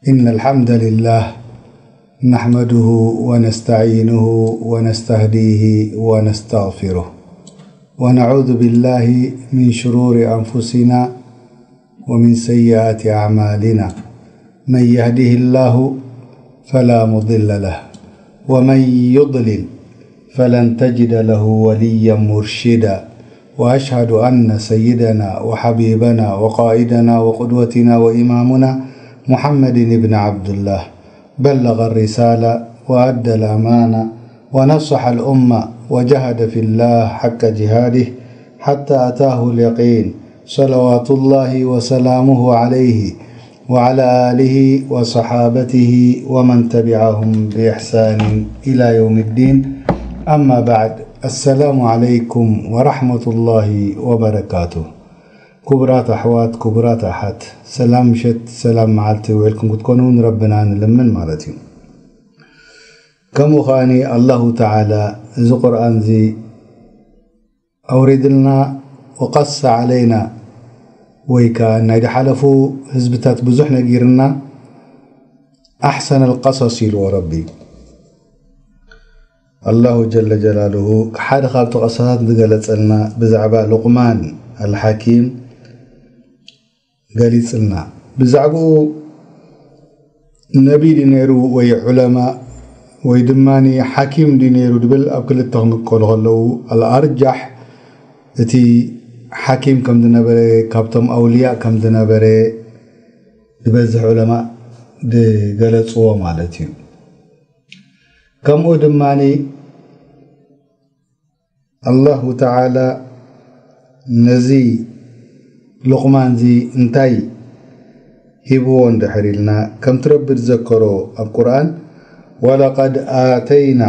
إن الحمد لله نحمده ونستعينه ونستهديه ونستغفره، ونعوذ بالله من شرور أنفسنا ومن سيئات أعمالنا. من يهده الله فلا مضل له، ومن يضلل فلن تجد له وليا مرشدا. وأشهد أن سيدنا وحبيبنا وقائدنا وقدوتنا وإمامنا محمد بن عبد الله بلغ الرسالة وأدى الأمانة ونصح الأمة وجاهد في الله حق جهاده حتى أتاه اليقين، صلوات الله وسلامه عليه وعلى آله وصحابته ومن تبعهم بإحسان إلى يوم الدين. أما بعد، السلام عليكم ورحمة الله وبركاته. ክቡራት ኣሕዋት፣ ክቡራት ኣሓት፣ ሰላም ምሸት፣ ሰላም መዓልቲ ውዒልኩም ክትኮኑ ንረብና ንልምን ማለት እዩ። ከምኡ ከኣኒ ኣላሁ ተዓላ እዚ ቁርኣን እዚ ኣውሪድልና፣ ወቀሰ ዓለይና፣ ወይ ከኣ ናይ ዝሓለፉ ህዝብታት ብዙሕ ነጊርና፣ ኣሕሰነል ቀሰስ ኢልዎ ረቢ። ኣላሁ ጀለ ጀላሉሁ ሓደ ካብቲ ቀሰታት ዝገለጸልና ብዛዕባ ሉቕማን ኣልሓኪም ገሊጽልና። ብዛዕባኡ ነቢ ድዩ ነይሩ ወይ ዑለማ ወይ ድማ ሓኪም ድዩ ነይሩ ድብል ኣብ ክልተ ክንቀሉ ከለዉ፣ ኣልኣርጃሕ እቲ ሓኪም ከም ዝነበረ፣ ካብቶም ኣውልያእ ከም ዝነበረ ዝበዝሕ ዑለማ ዝገለጽዎ ማለት እዩ። ከምኡ ድማ ኣላሁ ተዓላ ነዚ ሉቕማን እዚ እንታይ ሂብዎ እንድሕር ኢልና፣ ከምቲ ረቢ ዝዘከሮ ኣብ ቁርኣን፣ ወለቀድ ኣተይና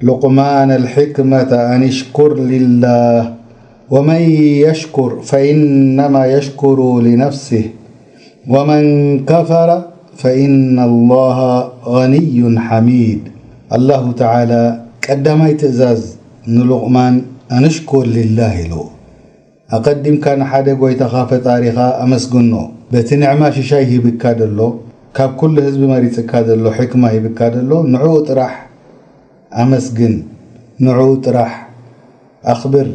ሉቅማን ኣልሕክመተ ኣን ሽኩር ሊላህ ወመን የሽኩር ፈኢነማ የሽኩሩ ሊነፍሲህ ወመን ከፈረ ፈኢነ ላሃ ገኒዩን ሓሚድ። ኣላሁ ተዓላ ቀዳማይ ትእዛዝ ንሉቕማን ኣንሽኩር ሊላህ ኢሉ። ኣቐዲምካ ንሓደ ጎይታኻ ፈጣሪኻ ኣመስግኖ። በቲ ንዕማ ሽሻይ ሂብካ ደሎ፣ ካብ ኩሉ ህዝቢ መሪጽካ ደሎ፣ ሕክማ ሂብካ ደሎ፣ ንዕኡ ጥራሕ ኣመስግን፣ ንዕኡ ጥራሕ ኣኽብር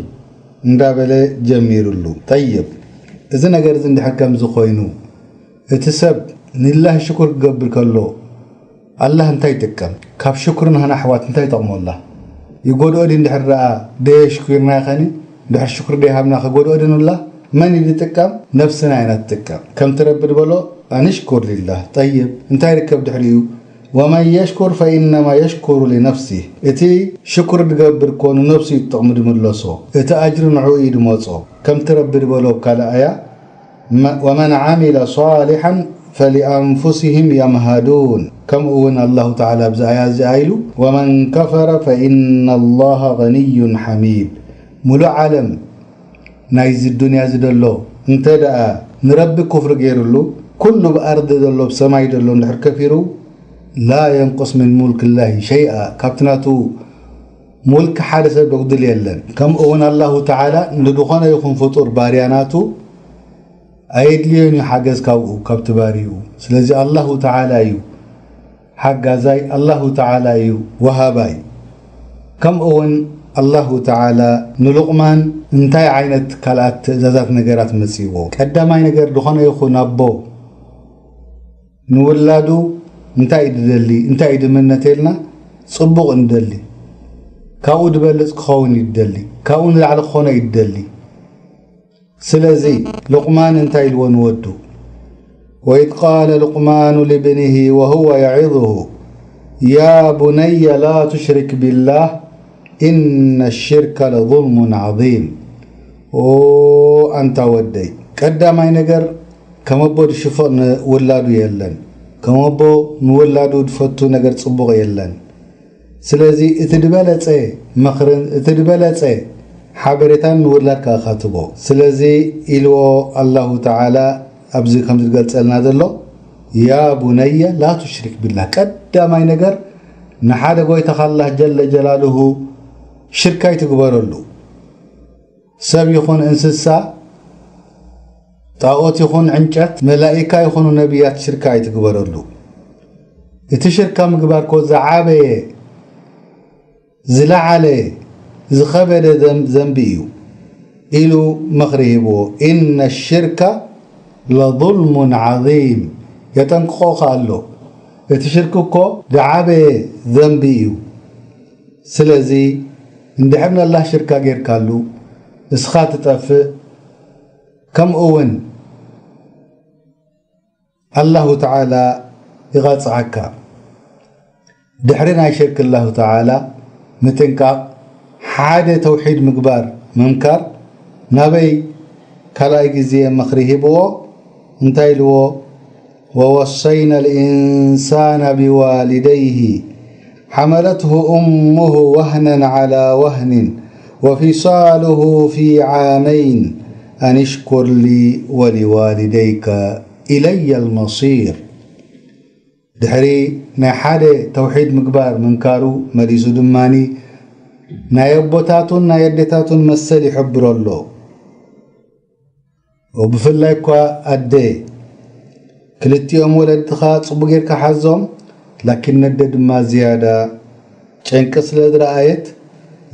እንዳበለ ጀሚሩሉ። ጠይብ፣ እዚ ነገር እዚ እንድሕር ከምዚ ኮይኑ፣ እቲ ሰብ ንላህ ሽኩር ክገብር ከሎ፣ ኣላህ እንታይ ይጥቀም? ካብ ሽኩር ንህና ኣሕዋት እንታይ ይጠቕሞ ኣላህ? ይጎድኦ ድዩ? እንድሕር ደኣ ደየሽኩርና ይኸኒ? እንድሕር ሽኩር ደይሃብና ክጎድኦ ድዩ ንላህ? መን እዩ ዝጥቀም? ነብስና ኢና ትጥቀም። ከምቲ ረቢ ዝበሎ፣ ኣንሽኩር ሊላህ። ጠይብ፣ እንታይ ይርከብ ድሕሪኡ? ወመን የሽኩር ፈኢነማ የሽኩሩ ሊነፍሲህ። እቲ ሽኩር ዝገብር እኮ ንነብሱ እዩ ዝጠቕሙ ዝምለሶ። እቲ ኣጅሪ ንዕኡ እዩ ዝመጾ። ከምቲ ረቢ ዝበሎ ኣብ ካልእ ኣያ፣ መ-፣ ወመን ዓሚለ ሷሊሐን ፈሊኣንፉሲሂም የምሃዱን። ከምኡ እውን ኣላሁ ተዓላ ኣብዚ ኣያ እዚኣ ኢሉ፣ ወመን ከፈረ ፈኢነ ላሃ ገኒዩን ሓሚድ። ሙሉእ ዓለም ናይዚ ዱንያ እዚ ደሎ እንተ ደኣ ንረቢ ኩፍሪ ገይሩሉ፣ ኩሉ ብኣርዲ ደሎ ብሰማይ ደሎ እንድሕር ከፊሩ፣ ላ የንቁስ ምን ሙልክ ላሂ ሸይኣ፣ ካብቲ ናቱ ሙልክ ሓደ ሰብ ዘጉድል የለን። ከምኡ እውን ኣላሁ ተዓላ ንዝኾነ ይኹን ፍጡር ባርያ ናቱ ኣየድልዮን እዩ ሓገዝ ካብኡ፣ ካብቲ ባርይኡ። ስለዚ ኣላሁ ተዓላ እዩ ሓጋዛይ፣ ኣላሁ ተዓላ እዩ ወሃባይ። ከምኡ እውን ኣላሁ ተዓላ ንሉቕማን እንታይ ዓይነት ካልኣት ትእዛዛት ነገራት መጺእዎ? ቀዳማይ ነገር፣ ዝኾነ ይኹን ኣቦ ንውላዱ እንታይ እዩ ዝደሊ፣ እንታይ እዩ ዝምነ ተልና፣ ጽቡቕ ንደሊ። ካብኡ ዝበልጽ ክኸውን እዩ ዝደሊ። ካብኡ ንላዕሊ ክኾኖ እዩ ዝደሊ። ስለዚ ሉቕማን እንታይ ኢልዎ ንወዱ? ወኢዝ ቃለ ሉቅማኑ ሊብኒሂ ወሁወ የዒዙሁ ያ ቡነየ ላ ቱሽሪክ ቢላህ ኢነ ሽርከ ለዙልሙን ዓዚም። ኦ ኣንታ ወደይ፣ ቀዳማይ ነገር ከም ኣቦ ዝሽፍቕ ንውላዱ የለን። ከም ኣቦ ንውላዱ ዝፈቱ ነገር ጽቡቕ የለን። ስለዚ እቲ ዝበለጸ ምኽርን እቲ ዝበለጸ ሓበሬታን ንውላድካ ኢኻ ትቦ። ስለዚ ኢልዎ ኣላሁ ተዓላ ኣብዚ ከም ዝገልጸልና ዘሎ፣ ያ ቡነየ ላ ቱሽሪክ ቢላህ፣ ቀዳማይ ነገር ንሓደ ጎይታኻ ኣላህ ጀለ ጀላሉሁ ሽርክ ኣይትግበረሉ። ሰብ ይኹን እንስሳ ጣኦት ይኹን ዕንጨት፣ መላኢካ ይኹኑ ነቢያት ሽርካ ኣይትግበረሉ። እቲ ሽርካ ምግባር ኮ ዝዓበየ፣ ዝለዓለ፣ ዝኸበደ ዘም-፣ ዘንቢ እዩ ኢሉ ምኽሪ ሂብዎ። "ኢነ ሽርከ ለظልሙን ዓዚም"፣ የጠንቅቖ ከኣ ኣሎ። እቲ ሽርክ እኮ ዝዓበየ ዘንቢ እዩ። ስለዚ እንድሕር ነላህ ሽርካ ጌርካሉ፣ እስኻ ትጠፍእ፣ ከምኡ እውን ኣላሁ ተዓላ ይቐጽዓካ። ድሕሪ ናይ ሽርክ ኣላሁ ተዓላ ምጥንቃቕ፣ ሓደ ተውሒድ ምግባር፣ ምምካር፣ ናበይ ካልኣይ ግዜ ምኽሪ ሂብዎ፣ እንታይ ኢልዎ? "ወወሰይና ልኢንሳና ቢዋሊደይሂ ሓመለትሁ ኡሙሁ ወህነን ዓላ ወህኒን ወፊሳሉሁ ፊ ዓመይን ኣን እሽኩር ሊ ወሊዋሊደይከ ኢለየ ልመሲር።" ድሕሪ ናይ ሓደ ተውሒድ ምግባር ምምካሩ መሊሱ ድማኒ ናይ ኣቦታቱን ናይ ኣዴታቱን መሰል ይሕብሮ ኣሎ። ወብፍላይ እኳ ኣደ፣ ክልቲኦም ወለድኻ ጽቡቕ ጌርካ ሓዞም፣ ላኪን ነደ ድማ ዝያዳ ጨንቂ ስለ ዝረኣየት፣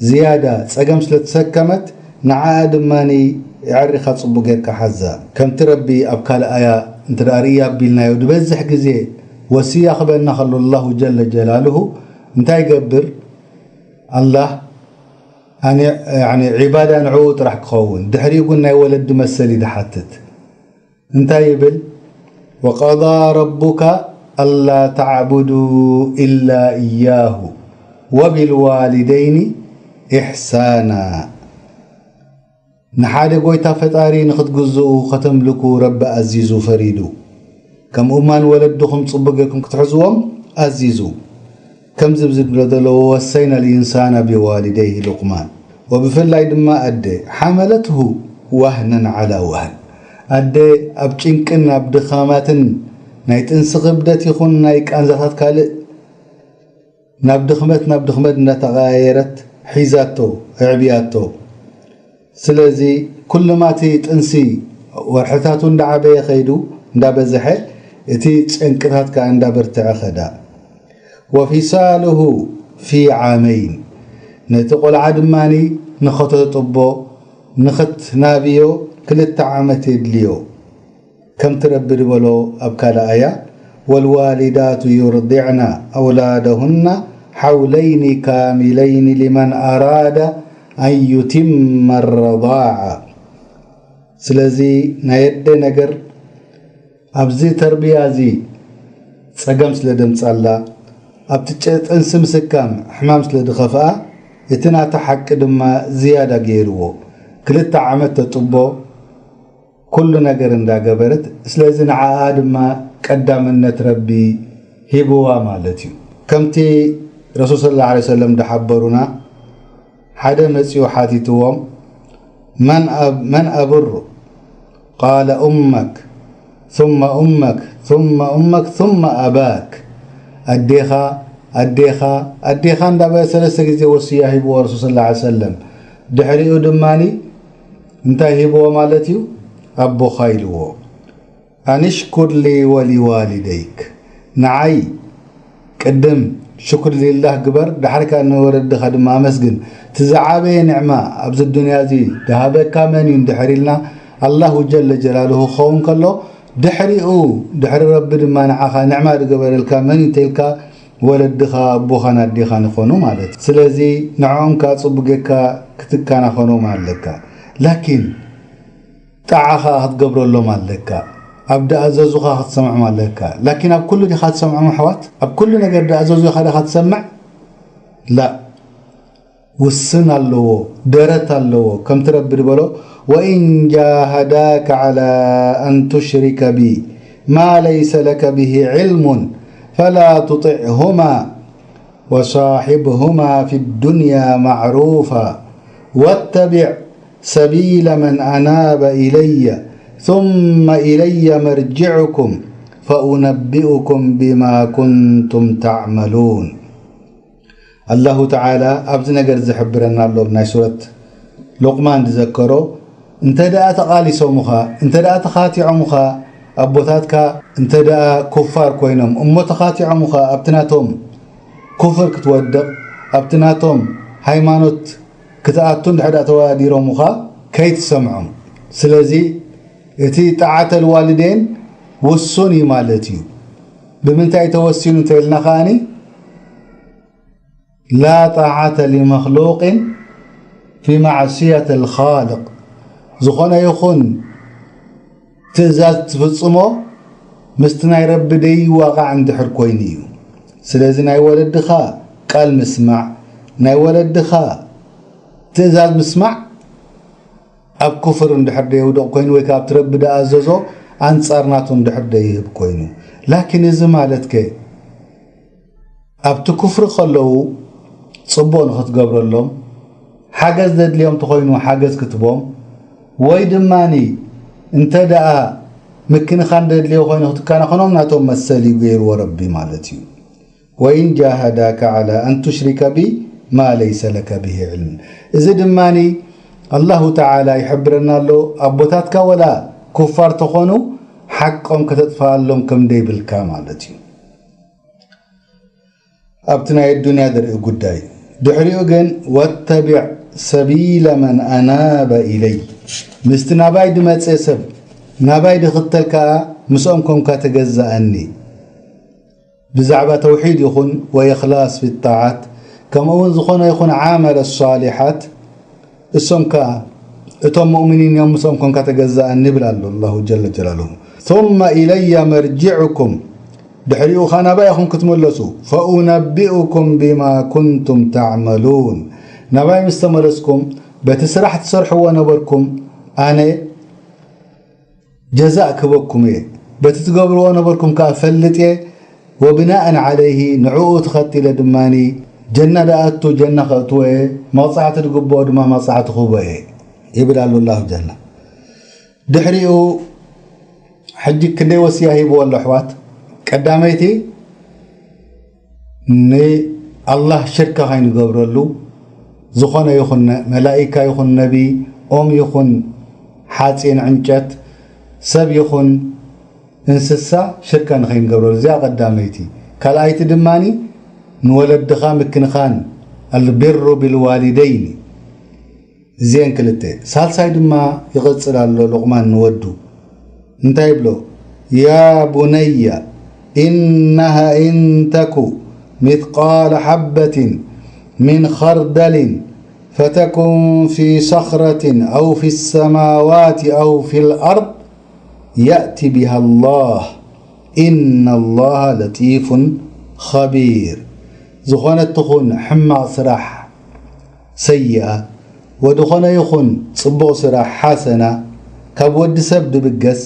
ዝያዳ ጸገም ስለ ተሰከመት፣ ንዓኣ ድማኒ የዕሪኻ ጽቡቕ ጌርካ ሓዛ። ከምቲ ረቢ ኣብ ካልእ ኣያ እንተ ደኣ ርእያ ኣቢልናዮ፣ ዝበዝሕ ግዜ ወስያ ክበና ከሎ ኣላሁ ጀለ ጀላልሁ እንታይ ይገብር? ኣላህ ኣነ፣ ያኒ፣ ዒባዳ ንዕኡ ጥራሕ ክኸውን፣ ድሕሪኡ ግን ናይ ወለዲ መሰል እዩ ዝሓትት። እንታይ ይብል? "ወቀዳ ረቡካ ኣላ ተዕቡዱ ኢላ ኢያሁ ወቢልዋሊደይኒ ኢሕሳና።" ንሓደ ጎይታ ፈጣሪ ንኽትግዝኡ ከተምልኩ ረቢ ኣዚዙ ፈሪዱ። ከምኡ እማን ወለድኹም ጽቡቕ ጌርኩም ክትሕዝዎም ኣዚዙ። ከምዚ ብዝብሎ ዘሎ "ወወሰይና ልኢንሳና ቢዋሊደይሂ" ሉቅማን። ወብፍላይ ድማ ኣደ፣ ሓመለትሁ ዋህነን ዓላ ዋህን። ኣደ ኣብ ጭንቅን ኣብ ድኻማትን ናይ ጥንሲ ክብደት ይኹን ናይ ቃንዛታት ካልእ ናብ ድኽመት፣ ናብ ድኽመት እንዳተቐያየረት ሒዛቶ፣ ኣዕብያቶ። ስለዚ ኩልማቲ ጥንሲ ወርሕታቱ እንዳዓበየ ኸይዱ፣ እንዳበዝሐ፣ እቲ ጨንቅታት ከኣ እንዳበርትዐ ኸዳ። "ወፊሳሉሁ ፊ ዓመይን"፣ ነቲ ቆልዓ ድማኒ ንኸተጥቦ፣ ንኽትናብዮ ክልተ ዓመት የድልዮ። ከምቲ ረቢ ዝበሎ ኣብ ካልእ ኣያ፣ "ወልዋሊዳቱ ዩርዲዕና ኣውላደሁና ሓውለይኒ ካሚለይኒ ሊመን ኣራደ ኣን ዩቲመ ረዳዓ።" ስለዚ ናይ ኣደ ነገር ኣብዚ ተርብያ እዚ ጸገም ስለ ደምጻላ፣ ኣብቲ ጨ-፣ ጥንሲ ምስካም ሕማም ስለ ድኸፍኣ፣ እቲ ናታ ሓቂ ድማ ዝያዳ ገይርዎ። ክልተ ዓመት ተጥቦ፣ ኩሉ ነገር እንዳገበረት፣ ስለዚ ንዓኣ ድማ ቀዳምነት ረቢ ሂብዋ ማለት እዩ። ከምቲ ረሱል ሰለላሁ ዐለይሂ ወሰለም ዝሓበሩና፣ ሓደ መጺኡ ሓቲትዎም፣ "መን ኣብ-፣ መን ኣብሩ?" ቃለ፣ "ኡመክ፣ ثم ኡመክ፣ ثم ኡመክ፣ ثم ኣባክ።" ኣዴኻ፣ ኣዴኻ፣ ኣዴኻ እንዳበለ ሰለስተ ግዜ ወስያ ሂብዎ ረሱል ሰለላሁ ዐለይሂ ወሰለም። ድሕሪኡ ድማኒ እንታይ ሂብዎ ማለት እዩ? ኣቦኻ ኢልዎ። "ኣንሽኩር ሊ ወሊዋሊደይክ"፣ ንዓይ ቅድም ሽኩር ሊላህ ግበር፣ ድሓር ከኣ ንወለድኻ ድማ ኣመስግን። እቲ ዝዓበየ ኒዕማ ኣብዚ ዱንያ እዚ ድሃበካ መን እዩ እንድሕር ኢልና፣ ኣላሁ ጀለ ጀላሉሁ ክኸውን ከሎ፣ ድሕሪኡ፣ ድሕሪ ረቢ ድማ ንዓኻ ኒዕማ ዝገበረልካ መን እዩ እንተኢልካ፣ ወለድኻ፣ ኣቦኻን ኣዴኻን ይኾኑ ማለት እዩ። ስለዚ ንዕኦም ከኣ ጽቡቕ ጌርካ ክትከናኸኖም ኣለካ። ላኪን ጣዓ ኸኣ ክትገብረሎም ኣለካ። ኣብ ድኣዘዙኻ ክትሰምዖም ኣለካ። ላኪን ኣብ ኩሉ ዲኻ ትሰምዖም ኣሕዋት? ኣብ ኩሉ ነገር ድኣዘዙኻ ዲኻ ትሰምዕ? ላእ። ውስን ኣለዎ፣ ደረት ኣለዎ። ከምቲ ረቢ ዝበሎ፣ "ወኢን ጃሃዳከ ዐላ ኣን ቱሽሪከ ቢ ማ ለይሰ ለከ ብሂ ዒልሙን ፈላ ቱጢዕሁማ ወሳሒብሁማ ፊ ዱንያ ማዕሩፋ ወተቢዕ ሰቢለ መን ኣናበ ኢለየ ثم ኢለየ መርጅዕኩም ፈኡነቢኡኩም ቢማ ኩንቱም ተዕመሉን።" ኣላሁ ተዓላ ኣብዚ ነገር ዝሕብረና ኣሎ፣ ኣብ ናይ ሱረት ሉቅማን ዝዘከሮ፣ እንተ ደኣ ተቓሊሶምኻ፣ እንተ ደኣ ተኻቲዖምኻ፣ ኣቦታትካ እንተ ደኣ ኩፋር ኮይኖም እሞ ተኻቲዖምኻ፣ ኣብቲ ናቶም ኩፍር ክትወድቕ፣ ኣብቲ ናቶም ሃይማኖት ክትኣቱ እንድሕር ደኣ ተወዳዲሮምኻ፣ ከይትሰምዖም። ስለዚ እቲ ጣዓተል ዋልዴን ውሱን እዩ ማለት እዩ። ብምንታይ ተወሲኑ እንተኢልና ከኣኒ፣ ላ ጣዓተ ሊመኽሉቅን ፊ ማዕስየት ልኻልቅ፣ ዝኾነ ይኹን ትእዛዝ ትፍጽሞ ምስቲ ናይ ረቢ ደይዋቓዕ እንድሕር ኮይኑ እዩ። ስለዚ ናይ ወለድኻ ቃል ምስማዕ፣ ናይ ወለድኻ ትእዛዝ ምስማዕ ኣብ ኩፍር እንድሕር ደየውድቕ ኮይኑ፣ ወይ ከኣ ኣብቲ ረቢ ደኣዘዞ ኣንጻር ናቱ እንድሕር ደይህብ ኮይኑ። ላኪን እዚ ማለትከ ኣብቲ ኩፍሪ ከለዉ ጽቡቕ ንኽትገብረሎም፣ ሓገዝ ዘድልዮም እንተኾይኑ ሓገዝ ክትቦም፣ ወይ ድማኒ እንተ ደኣ ምክንኻን ዘድልዮ ኮይኑ ክትከናኸኖም ናቶም መሰል እዩ ገይርዎ ረቢ ማለት እዩ። ወኢን ጃሃዳካ ዓላ ኣን ቱሽሪከ ቢ ማ ለይሰ ለከ ብሂ ዕልም። እዚ ድማኒ ኣላሁ ተዓላ ይሕብረና ኣሎ፣ ኣቦታትካ ወላ ኩፋር ተኾኑ ሓቆም ከተጥፍኣሎም ከም ደይብልካ ማለት እዩ። ኣብቲ ናይ ኣዱንያ ድርኢ ጉዳይ። ድሕሪኡ ግን ወተቢዕ ሰቢለ መን ኣናበ ኢለይ፣ ምስቲ ናባይ ድመጸ ሰብ ናባይ ድኽተል ከኣ ምስኦም ኮንካ ተገዛኣኒ። ብዛዕባ ተውሒድ ይኹን ወኢኽላስ ፊ ጣዓት፣ ከምኡ እውን ዝኾነ ይኹን ዓመለ ሷሊሓት እሶም ከኣ እቶም ሙእሚኒን እዮም፣ ምስኦም ኮንካ ተገዛእኒ ይብል ኣሎ ኣላሁ ጀለ ጀላሉሁ። ثم إلي مرجعكم፣ ድሕሪኡ ኸኣ ናባይ ኢኹም ክትምለሱ። فأنبئكم بما كنتم تعملون، ናባይ ምስ ተመለስኩም በቲ ስራሕ ትሰርሕዎ ነበርኩም ኣነ ጀዛእ ክበኩም እየ፣ በቲ ትገብርዎ ነበርኩም ከኣ ፈልጥ እየ። ወብናእን ዓለይሂ ንዕኡ ትኸት ኢለ ድማኒ ጀና ደኣቱ ጀና ከእትዎ እየ፣ መቕጻዕቲ ዝግብኦ ድማ መቕጻዕቲ ክህቦ እየ ይብል ኣሎ ኣላሁ ጀላ። ድሕሪኡ ሕጂ ክንደይ ወስያ ሂብዎ ኣሎ ኣሕዋት። ቀዳመይቲ ንኣላህ ሽርካ ከይንገብረሉ፣ ዝኾነ ይኹን መላኢካ ይኹን ነቢ፣ ኦም ይኹን ሓፂን ዕንጨት፣ ሰብ ይኹን እንስሳ ሽርካ ንኸይንገብረሉ። እዚኣ ቀዳመይቲ። ካልኣይቲ ድማኒ ንወለድኻ ምክንኻን፣ ኣልቢሩ ቢልዋሊደይኒ። እዚአን ክልተ። ሳልሳይ ድማ ይቕጽል ኣሎ ሉቕማን ንወዱ። እንታይ ይብሎ? يا بني إنها إن تك مثقال حبة من خردل فتكن في صخرة أو في السماوات أو في الأرض يأت بها الله إن الله لطيف خبير። ዝኾነት ትኹን ሕማቕ ስራሕ ሰይኣ፣ ወድኾነ ይኹን ጽቡቕ ስራሕ ሓሰና፣ ካብ ወዲ ሰብ ድብገስ፣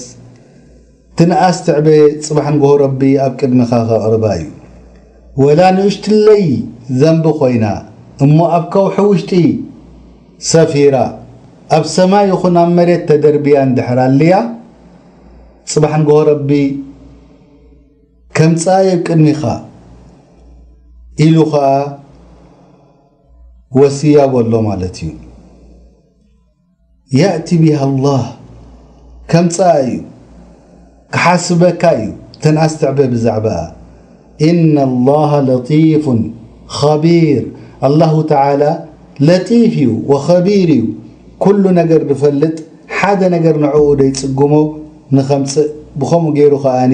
ትንኣስ ትዕበ ጽባሕ ንግሆ ረቢ ኣብ ቅድሚኻ ከቕርባ እዩ። ወላ ንእሽትለይ ዘንቢ ኮይና፣ እሞ ኣብ ከውሒ ውሽጢ ሰፊራ፣ ኣብ ሰማይ ይኹን ኣብ መሬት ተደርብያ እንድሕር ኣልያ፣ ጽባሕ ንግሆ ረቢ ከምጽኣ እዩ ኣብ ቅድሚኻ ኢሉ ኸኣ ወስያ በሎ ማለት እዩ። يأت بها الله ከምጽኣ እዩ፣ ክሓስበካ እዩ፣ ተንኣስ ትዕበ ብዛዕባኣ። إن الله لطيف خبير ኣላሁ ተዓላ ለጢፍ እዩ ወኸቢር እዩ፣ ኩሉ ነገር ዝፈልጥ፣ ሓደ ነገር ንዕኡ ደይጽግሞ ንኸምጽእ ብኸምኡ ገይሩ ከኣኒ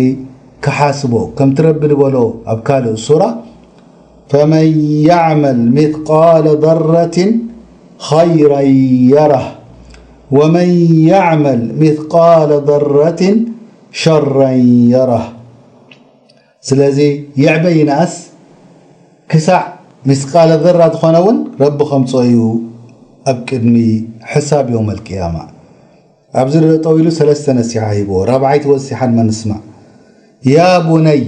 ክሓስቦ፣ ከምቲ ረቢ ዝበሎ ኣብ ካልእ ሱራ فمن يعمل مثقال ذرة خيرا يره ومن يعمل مثقال ذرة شرا يره ስለዚ ይዕበ ይንኣስ ክሳዕ ሚስቃለ ዘራ ዝኾነ እውን ረቢ ከምፅኦ እዩ ኣብ ቅድሚ ሕሳብ የውመል ቅያማ። ኣብዚ ርእ ጠው ኢሉ ሰለስተ ነሲሓ ሂብዎ። ራብዓይቲ ወሲሓ ድማ ንስማዕ። ያ ቡነይ፣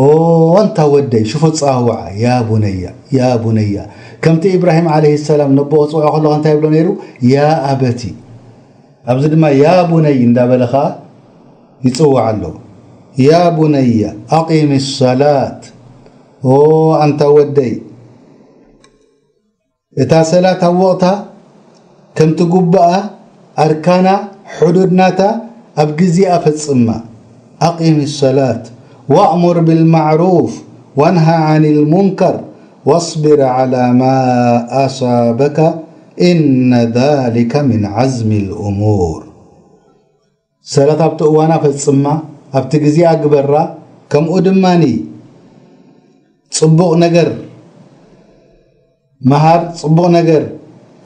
ኦ ኣንታ ወደይ፣ ሽፎ ፃውዓ፣ ያ ቡነያ፣ ያ ቡነያ። ከምቲ ኢብራሂም ዓለይሂ ሰላም ነቦ ክፅውዖ ከለኹ እንታይ ይብሎ ነይሩ? ያ ኣበቲ። ኣብዚ ድማ ያ ቡነይ እንዳበለ ኸዓ ይፅውዕ ኣሎ። ያ ቡነያ ኣቂሚ ሰላት፣ ኦ ኣንታ ወደይ፣ እታ ሰላት ኣብ ወቕታ ከምቲ ጉባኣ ኣርካና፣ ሕዱድ ናታ ኣብ ግዜኣ ፈጽማ። أقم الصلاة وأمر بالمعروف وانه عن المنكر واصبر على ما أصابك إن ذلك من عزم الأمور. ሰላት ኣብቲ እዋና ፈጽማ፣ ኣብቲ ግዜኣ ግበራ፣ ከምኡ ድማ ጽቡቕ ነገር መሃር፣ ጽቡቕ ነገር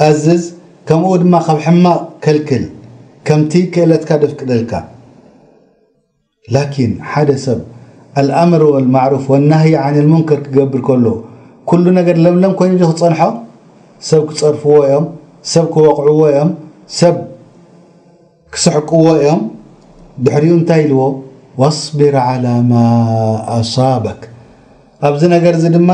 ኣዝዝ፣ ከምኡ ድማ ካብ ሕማቕ ከልክል፣ ከምቲ ክእለትካ ደፍቅደልካ። ላኪን ሓደ ሰብ ኣልኣምር ወልማዕሩፍ ወናህይ ዓኒል ሙንከር ክገብር ከሎ፣ ኩሉ ነገር ለምለም ኮይኑ ዶ ክጸንሖ? ሰብ ክጸርፍዎ እዮም፣ ሰብ ክወቕዕዎ እዮም፣ ሰብ ክስሕቅዎ እዮም። ድሕሪኡ እንታይ ኢልዎ? واصبر على ما أصابك። ኣብዚ ነገር እዚ ድማ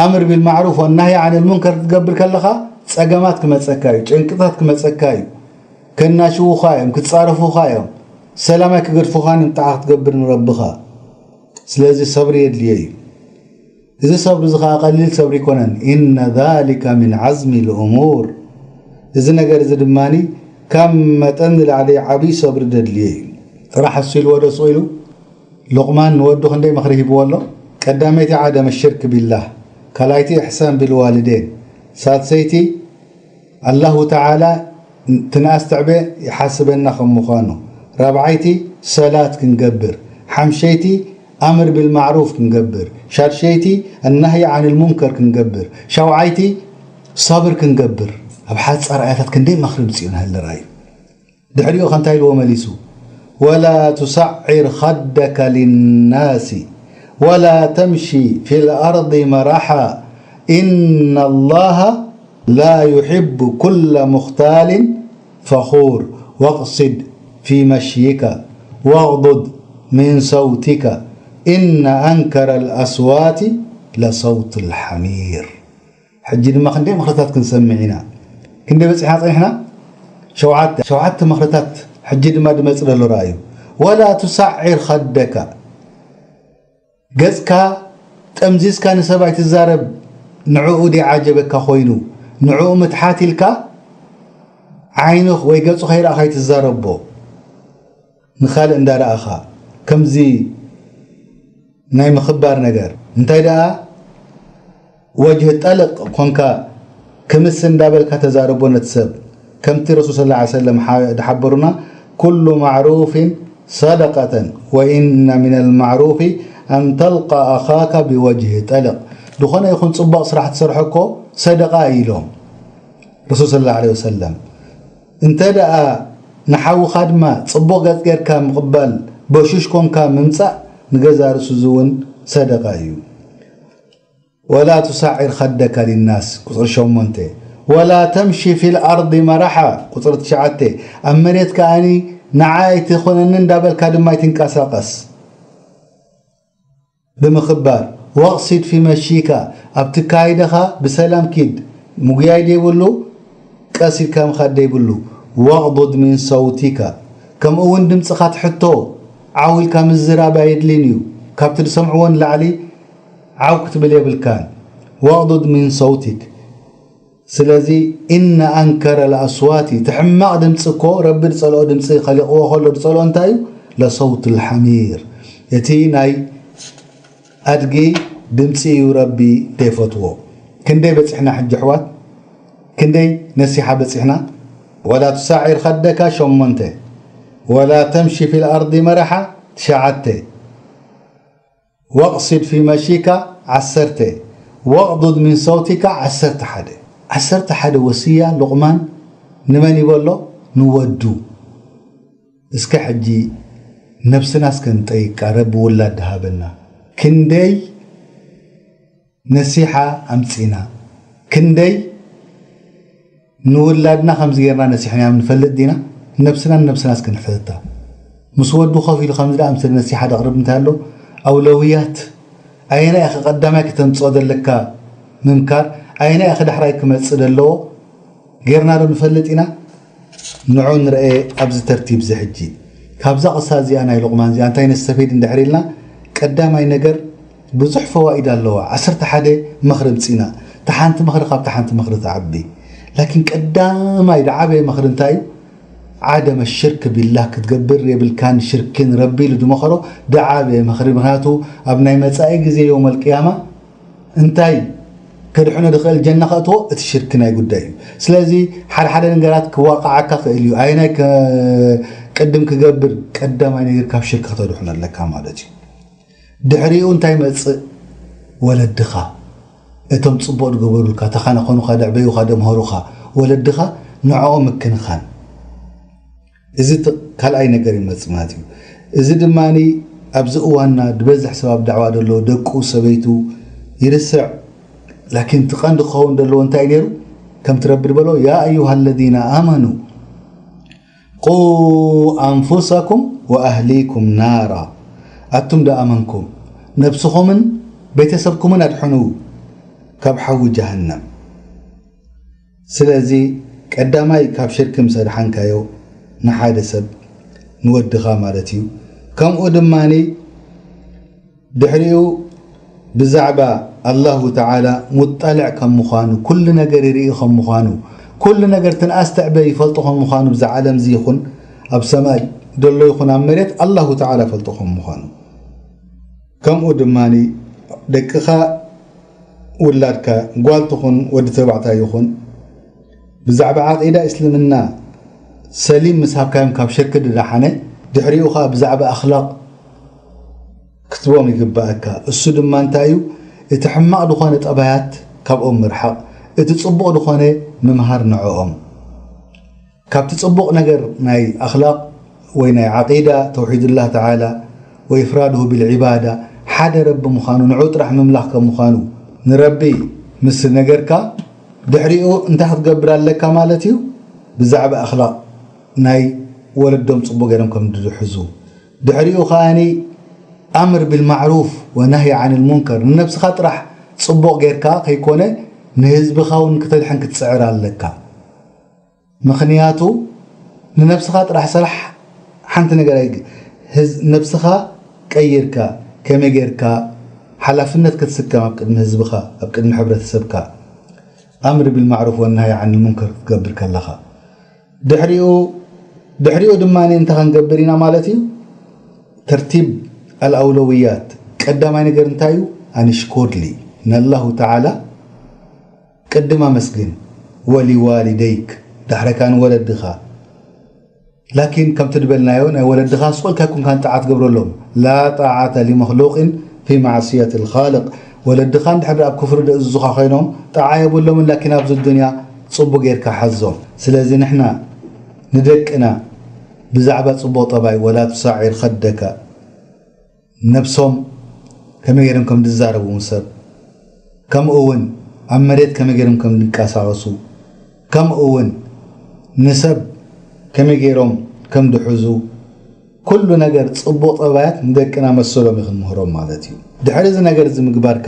ኣምር ቢልማዕሩፍ ወናህይ ዓኒል ሙንከር ክትገብር ከለኻ ጸገማት ክመጸካ እዩ፣ ጭንቅታት ክመጸካ እዩ፣ ከናሽዉኻ እዮም፣ ክጻረፉኻ እዮም፣ ሰላም ኣይክገድፉኻን እዮም ጣዓ ክትገብር ንረብኻ። ስለዚ ሰብሪ የድልዮ እዩ። እዚ ሰብሪ እዚ ኸዓ ቀሊል ሰብሪ ኣይኮነን። إن ذلك من عزم الأمور። እዚ ነገር እዚ ድማ ካብ መጠን ንላዕሊ ዓብዪ ሰብሪ ዘድልዮ እዩ። ጥራሕ እሱ ኢልዎ ዶ ስቕ ኢሉ? ሉቕማን ንወዱ ክንደይ ምኽሪ ሂብዎ ኣሎ? ቀዳመይቲ ዓደም ሽርክ ቢላህ፣ ካልኣይቲ ኢሕሳን ቢልዋልዴን፣ ሳልሰይቲ ኣላሁ ተዓላ ትንኣስ ትዕበ ይሓስበና ከም ምዃኑ፣ ራብዓይቲ ሰላት ክንገብር፣ ሓምሸይቲ ኣምር ቢልማዕሩፍ ክንገብር፣ ሻድሸይቲ ኣናህይ ዓኒል ሙንከር ክንገብር፣ ሻውዓይቲ ሰብር ክንገብር። ኣብ ሓጻር ኣያታት ክንደይ ምኽሪ ምጽኡ ንሃለራ እዩ። ድሕሪኡ ከ እንታይ ኢልዎ መሊሱ? ولا تصعر خدك للناس ولا تمش في الأرض مرحا إن الله لا يحب كل مختال فخور واقصد في مشيك واغضض من صوتك إن أنكر الأصوات لصوت الحمير. ሕጂ ድማ ክንደይ ምኽርታት ክንሰምዕ ኢና። ክንደይ በጺሕና ጸኒሕና? ሸውዓተ። ሸውዓተ ምኽርታት ሕጂ ድማ ድመጽእ ዘሎ ረኣዩ። ولا تصعر خدك። ገጽካ ጠምዚዝካ ንሰብ ኣይትዛረብ። ንዕኡ ድዩ ዓጀበካ ኮይኑ? ንዕኡ ምትሓት ኢልካ ዓይኑ ወይ ገጹ ከይረኣኻ ኣይትዛረቦ። ንኻልእ እንዳረኣኻ ከምዚ ናይ ምኽባር ነገር። እንታይ ደኣ ወጅህ ጠልቕ ኮንካ ክምስ እንዳበልካ ተዛረቦ ነቲ ሰብ። ከምቲ ረሱል ሰለላሁ ዐለይሂ ወሰለም ሓ-፣ ዝሓበሩና፣ ኩሉ ማዕሩፊን ሰደቀተን ወኢነ ሚነል ማዕሩፊ ኣን ተልቃ ኣኻካ ቢወጅህ ጠልቕ። ዝኾነ ይኹን ጽቡቕ ስራሕ ትሰርሖ እኮ ሰደቃ እዩ ኢሎም ረሱል ሰለላሁ ዐለይሂ ወሰለም። እንተ ደኣ ንሓውኻ ድማ ጽቡቕ ገጽ ጌርካ ምቕባል፣ በሹሽ ኮንካ ምምጻእ ንገዛእ ርእሱ እዚ እውን ሰደቃ እዩ። ولا تصعر خدك للناس ቁጽሪ ሸሞንተ። ولا تمش في الأرض مرحا ቁጽሪ ትሽዓተ። ኣብ መሬት ከኣኒ ንዓይ ኣይትኾነኒ እንዳበልካ ድማ ኣይትንቀሳቐስ። ብምኽባር واقصد في مشيك ኣብ ትካይደኻ ብሰላም ኪድ። ምጉያይ ደይብሉ ቀስ ኢልካ ምኻድ ደይብሉ። واغضض من صوتك ከምኡ እውን ድምፅኻ ትሕቶ። ዓው ኢልካ ምዝራብ ኣየድልን እዩ። ካብቲ ዝሰምዕዎ ንላዕሊ ዓው ክትብል የብልካን። واغضض من صوتك ስለዚ إن أنكر الأصوات እቲ ሕማቕ ድምፂ እኮ ረቢ ዝፀልኦ ድምፂ ከሊቕዎ ከሎ ዝፀልኦ እንታይ እዩ? لصوت الحمير እቲ ናይ ኣድጊ ድምፂ እዩ ረቢ ዘይፈትዎ። ክንደይ በፂሕና ሕጂ ኣሕዋት? ክንደይ ነሲሓ በፂሕና? ولا تصعر خدك ሸሞንተ። ولا تمش في الأرض مرحا ትሽዓተ። واقصد في مشيك ዓሰርተ። واغضض من صوتك ዓሰርተ ሓደ። ዓሰርተ ሓደ ወስያ ሉቕማን ንመን ይበሎ? ንወዱ። እስከ ሕጂ ነብስና እስከ ንጠይቃ፣ ረቢ ውላድ ድሃበና። ክንደይ ነሲሓ ኣምጺና፣ ክንደይ ንውላድና ከምዚ ጌርና ነሲሕናዮም ንፈልጥ ዲና? ነብስና ንነብስና እስከ ንሕተታ። ምስ ወዱ ኮፍ ኢሉ ከምዚ ደኣ ምሰለ ነሲሓ ደቕርብ እንታይ ኣሎ? ኣውለውያት ኣየናይ ኢኺ ቀዳማይ ከተምጽኦ ዘለካ ምምካር፣ ኣየናይ ኢኺ ዳሕራይ ክመጽእ ዘለዎ ጌርና ዶ ንፈልጥ ኢና? ንዑ ንርኤ ኣብዚ ተርቲብ እዚ ሕጂ። ካብዛ ቅሳ እዚኣ ናይ ሉቕማን እዚኣ እንታይ ነስተፊድ እንድሕር ኢልና፣ ቀዳማይ ነገር ብዙሕ ፈዋኢድ ኣለዋ። ዓሰርተ ሓደ ምኽሪ ኣምጺእና። እታ ሓንቲ ምኽሪ ካብታ ሓንቲ ምኽሪ ትዓቢ። ላኪን ቀዳማይ ዝዓበየ ምኽሪ እንታይ እዩ? ዓደመ ሽርክ ቢላህ ክትገብር የብልካን፣ ሽርኪ ንረቢ ኢሉ ዝመኸሮ ዝዓበየ ምኽሪ። ምኽንያቱ ኣብ ናይ መጻኢ ግዜ የውመል ቅያማ እንታይ ከድሕኖ ዝኽእል ጀና ከእትዎ እቲ ሽርኪ ናይ ጉዳይ እዩ። ስለዚ ሓደ ሓደ ነገራት ክዋቃዓካ ክእል እዩ። ኣየናይ ከ-፣ ቅድም ክገብር ቀዳማይ ነገር ካብ ሽርክ ከተድሕኖ ኣለካ ማለት እዩ። ድሕሪኡ እንታይ መጽእ? ወለድኻ፣ እቶም ጽቡቕ ዝገበሩልካ፣ ተኻናኸኑኻ፣ ደዕበዩኻ፣ ደምሃሩኻ ወለድኻ፣ ንዕኦም ምክንኻን። እዚ እቲ ካልኣይ ነገር ይመጽእ ማለት እዩ። እዚ ድማ ኣብዚ እዋንና ዝበዝሕ ሰብ ኣብ ዳዕዋ ዘሎ ደቁ ሰበይቱ ይርስዕ። ላኪን እቲ ቀንዲ ክኸውን ዘለዎ እንታይ እዩ ነይሩ? ከምቲ ረቢ ዝበሎ፣ ያ ኣዩሃ ለዚነ ኣመኑ ቁ ኣንፉሰኩም ወኣህሊኩም ናራ፣ ኣቱም ደኣመንኩም ነብስኹምን ቤተሰብኩምን ኣድሕኑ ካብ ሓዊ ጀሃነም። ስለዚ ቀዳማይ ካብ ሽርክ ምስ ኣድሓንካዮ ንሓደ ሰብ ንወድኻ ማለት እዩ። ከምኡ ድማ ድሕሪኡ ብዛዕባ ኣላሁ ተዓላ ሙጠልዕ ከም ምዃኑ፣ ኩሉ ነገር ይርኢ ከም ምዃኑ፣ ኩሉ ነገር ትንኣስ ትዕበ ይፈልጦ ከም ምዃኑ፣ ብዛ ዓለም እዚ ይኹን ኣብ ሰማይ ደሎ ይኹን ኣብ መሬት ኣላሁ ተዓላ ፈልጦ ከም ምዃኑ፣ ከምኡ ድማ ደቅኻ፣ ውላድካ፣ ጓል ትኹን ወዲ ተባዕታይ ይኹን፣ ብዛዕባ ዓቂዳ እስልምና ሰሊም ምስ ሃብካዮም ካብ ሽርክ ድደሓነ፣ ድሕሪኡ ኸዓ ብዛዕባ ኣኽላቕ ክትቦም ይግባኣካ። እሱ ድማ እንታይ እዩ? እቲ ሕማቕ ዝኾነ ጠባያት ካብኦም ምርሓቕ፣ እቲ ጽቡቕ ዝኾነ ምምሃር ንዕኦም። ካብቲ ጽቡቕ ነገር ናይ ኣኽላቕ ወይ ናይ ዓቂዳ፣ ተውሒዱላህ ተዓላ ወኢፍራድሁ ብልዒባዳ፣ ሓደ ረቢ ምዃኑ፣ ንዑ ጥራሕ ምምላኽ ከም ምዃኑ ንረቢ ምስ ነገርካ፣ ድሕሪኡ እንታይ ክትገብር ኣለካ ማለት እዩ? ብዛዕባ ኣኽላቕ ናይ ወለዶም ጽቡቕ ገይሮም ከም ዝሕዙ፣ ድሕሪኡ ከኣኒ ኣምር ቢልማዕሩፍ ወናህይ ዓኒል ሙንከር፣ ንነብስኻ ጥራሕ ጽቡቕ ጌርካ ከይኮነ ንህዝብኻ እውን ክተድሕን ክትጽዕር ኣለካ። ምኽንያቱ ንነብስኻ ጥራሕ ስራሕ፣ ሓንቲ ነገር ኣይግ-፣ ህዝ-፣ ነብስኻ ቀይርካ ከመይ ጌርካ ሓላፍነት ክትስከም ኣብ ቅድሚ ህዝብኻ፣ ኣብ ቅድሚ ሕብረተሰብካ ኣምር ቢልማዕሩፍ ወናህይ ዓኒል ሙንከር ክትገብር ከለኻ። ድሕሪኡ፣ ድሕሪኡ ድማ እንታይ ክንገብር ኢና ማለት እዩ? ተርቲብ ኣልኣውለውያት። ቀዳማይ ነገር እንታይ እዩ? ኣንሽኩር ሊ፣ ነላሁ ተዓላ ቅድም ኣመስግን፣ ወሊዋሊደይክ፣ ዳሕረካ ንወለድኻ። ላኪን ከምቲ ዝበልናዮ ናይ ወለድኻ ስቕ ኢልካ ኣይኮንካን ጣዓ ትገብረሎም። ላ ጣዓተ ሊመኽሉቅን ፊ ማዕስየት ልኻልቅ። ወለድኻ እንድሕር ኣብ ክፍሪ ደእዝዙኻ ኮይኖም ጣዓ የብሎምን፣ ላኪን ኣብዚ ዱንያ ጽቡቅ ጌርካ ሓዞም። ስለዚ ንሕና ንደቅና ብዛዕባ ጽቡቅ ጠባይ፣ ወላ ቱሳዒር ኸደካ፣ ነብሶም ከመይ ገይሮም ከም ዝዛረቡ ምስ ሰብ፣ ከምኡ እውን ኣብ መሬት ከመይ ገይሮም ከም ዝንቀሳቐሱ፣ ከምኡ እውን ንሰብ ከመይ ገይሮም ከም ዝሕዙ፣ ኩሉ ነገር ጽቡቕ ጠባያት ንደቅና መሰሎም እዩ ክንምህሮም ማለት እዩ። ድሕሪ እዚ ነገር እዚ ምግባርካ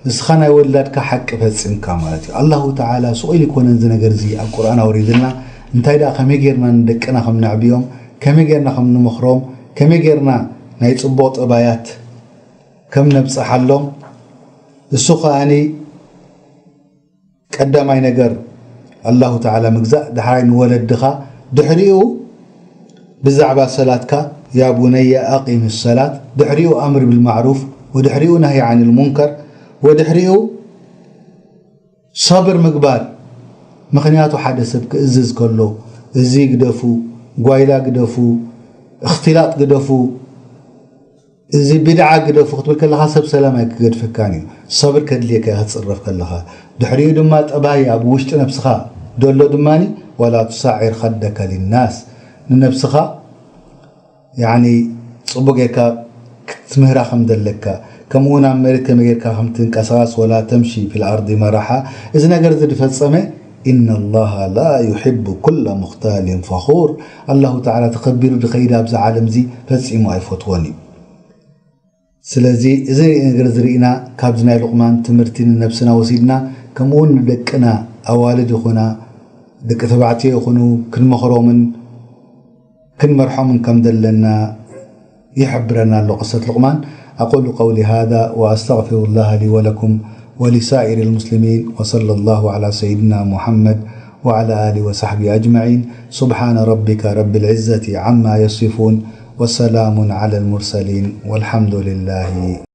ንስኻ ናይ ወላድካ ሓቂ ፈጺምካ ማለት እዩ። ኣላሁ ተዓላ ስቕ ኢሉ ይኮነን እዚ ነገር እዚ ኣብ ቁርኣን ኣውሪድልና፣ እንታይ ደኣ ከመይ ገይርና ንደቅና ከም ነዕብዮም፣ ከመይ ገይርና ከም ንምኽሮም፣ ከመይ ገይርና ናይ ጽቡቕ ጠባያት ከም ነብጽሓሎም፣ እሱ ከኣኒ ቀዳማይ ነገር ኣላሁ ተዓላ ምግዛእ፣ ዳሕራይ ንወለድኻ፣ ድሕሪኡ ብዛዕባ ሰላትካ፣ ያ ቡነየ ኣቂም ሰላት፣ ድሕሪኡ ኣምር ብልማዕሩፍ፣ ወድሕሪኡ ናህይ ዓኒል ሙንከር፣ ወድሕሪኡ ሰብር ምግባር። ምኽንያቱ ሓደ ሰብ ክእዝዝ ከሎ፣ እዚ ግደፉ፣ ጓይላ ግደፉ፣ እኽትላጥ ግደፉ፣ እዚ ቢድዓ ግደፉ ክትብል ከለኻ ሰብ ሰላም ኣይክገድፈካን እዩ። ሰብር ከድልየካ እዩ ክትጽረፍ ከለኻ። ድሕሪኡ ድማ ጠባይ ኣብ ውሽጢ ነብስኻ ደሎ ድማኒ፣ ወላ ቱሳዒር ኸደከ ሊናስ፣ ንነብስኻ ያኒ ጽቡቅ ጌርካ ክትምህራ ከም ዘለካ፣ ከምኡ እውን ኣብ መሬት ከመይ ጌርካ ከም ትንቀሳቐስ፣ ወላ ተምሺ ፊል ኣርዲ መራሓ። እዚ ነገር እዚ ዝፈጸመ፣ ኢነ ላሃ ላ ዩሒቡ ኩለ ሙኽታሊን ፈኹር። ኣላሁ ተዓላ ተኸቢሩ ዝኸይድ ኣብዚ ዓለም እዚ ፈጺሙ ኣይፈትዎን እዩ። ስለዚ እዚ ነገር እዚ ርኢና ካብዚ ናይ ሉቕማን ትምህርቲ ንነብስና ወሲድና፣ ከምኡ እውን ንደቅና ኣዋልድ ይኹና ደቂ ተባዕትዮ ይኹኑ ክንመኽሮምን ክንመርሖምን ከም ዘለና ይሕብረና ኣሎ ቅሰት ሉቕማን። أقول قولي هذا وأستغفر الله لي ولكم ولسائر المسلمين، وصلى الله على سيدنا محمد وعلى آله وصحبه أجمعين. سبحان ربك رب العزة عما يصفون. وسلام على المرسلين. والحمد لله.